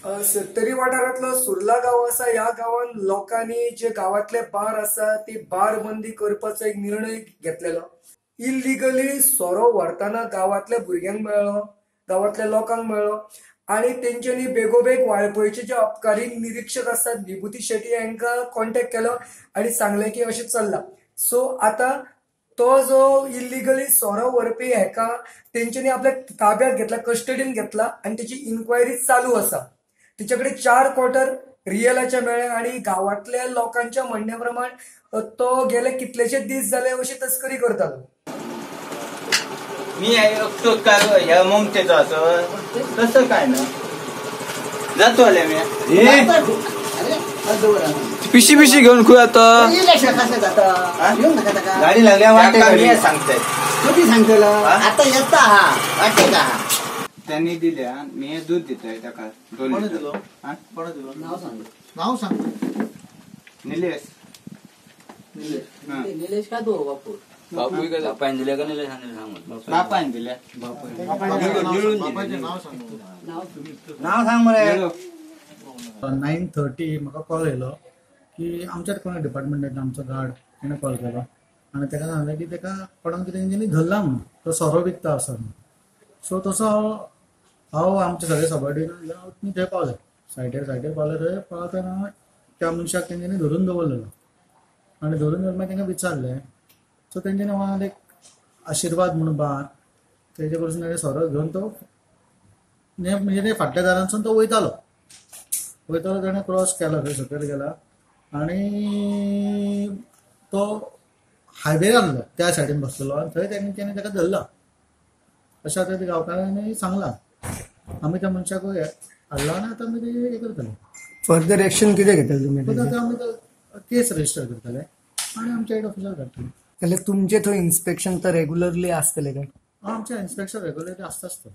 सत्तरी वाठारांतलो सुर्ला गांव आसा. ह्या गांवान लोकांनी जे गांवांतले बार आसा ती बार बंदी करपाचो एक निर्णय घेतलेलो. इलिगली सोरो व्हरतना गांवांतल्या भुरग्यांक मेळ्ळो, गांवांतल्या लोकांक मेळ्ळो आनी तेंच्यांनी बेगोबेग वाळपयचे जे अबकारी निरीक्षक आसात विभूती शेट्टी हांकां कॉन्टेक्ट केलो आनी सांगलें की अशें चल्लां. सो आतां तो जो इलिगली सोरो व्हरपी हेका तेंच्यांनी आपल्या ताब्यात घेतला, कस्टडीन घेतला आनी तेची इन्क्वायरी चालू आसा. तिचे कडेन 4 क्वॉर्टर रियलाचे मेळ्ळे आनी गांवांतल्या लोकांच्या म्हणण्या प्रमाण तो गेले कितलेशे दीस जाले अशी तस्करी करतालो. मी एकटो काय ह्या ममतेचो असो तसं काय ना जातो मी पिशी पिशी घेऊन खुय आता गाडी लागल्या वाटे सांगताय कधी सांगतलो आता येता हा वाटे का त्यांनी दिल्या. मी दूध देतोय ताका 2 लिटर. कोण दिलो? नाव सांग. नाव सांग. निलेश. निलेश का तो बापू बापू बापायन दिल्या का निलेश सांग. बापायन दिल्या. बापायचें नाव सांग. नाव सांग मरे. 9:30 म्हाका कॉल येयलो की आमच्याच कोणा डिपार्टमेंटांतलो आमचो गार्ड तेणें कॉल केलो आनी ताका सांगलें की ताका कोणाक कितें तेंच्यांनी धरला म्हणून तो सोरो विकता आसा म्हणून. सो तसो हांव आमचे सगळे सबऑर्डिनेट मी थंय पावले. सायडीर सायडीर पावले थंय पावतना त्या मनशाक तेंच्यांनी धरून दवरलेलो आनी धरून दवर मागीर तांकां विचारलें. सो तेंच्यांनी म्हाका एक आशिर्वाद म्हणून बार तेजे कडसून ताणें सोरो घेवन तो म्हणजे फाटल्या दारांतसून तो वयतालो वयतालो ताणें क्रॉस केलो थंय सकयल गेला आनी तो हायवे आहलो त्या सायडीन बसलेलो आनी थंय तेणें ताका धरला. अशें आतां ते गांवकारांनी सांगलां. आमी त्या मनशाक हाडला आनी आतां आमी ते हें करतले. फर्दर एक्शन कितें घेतले तुमी? आतां आमी केस रजिस्टर करतले आनी आमच्या हेड ऑफिसार धाडटले. जाल्यार तुमचें थंय इन्स्पेक्शन तर रेगुलरली आसतलें काय? आमचें इन्स्पेक्शन रेगुलरली आसताच तर.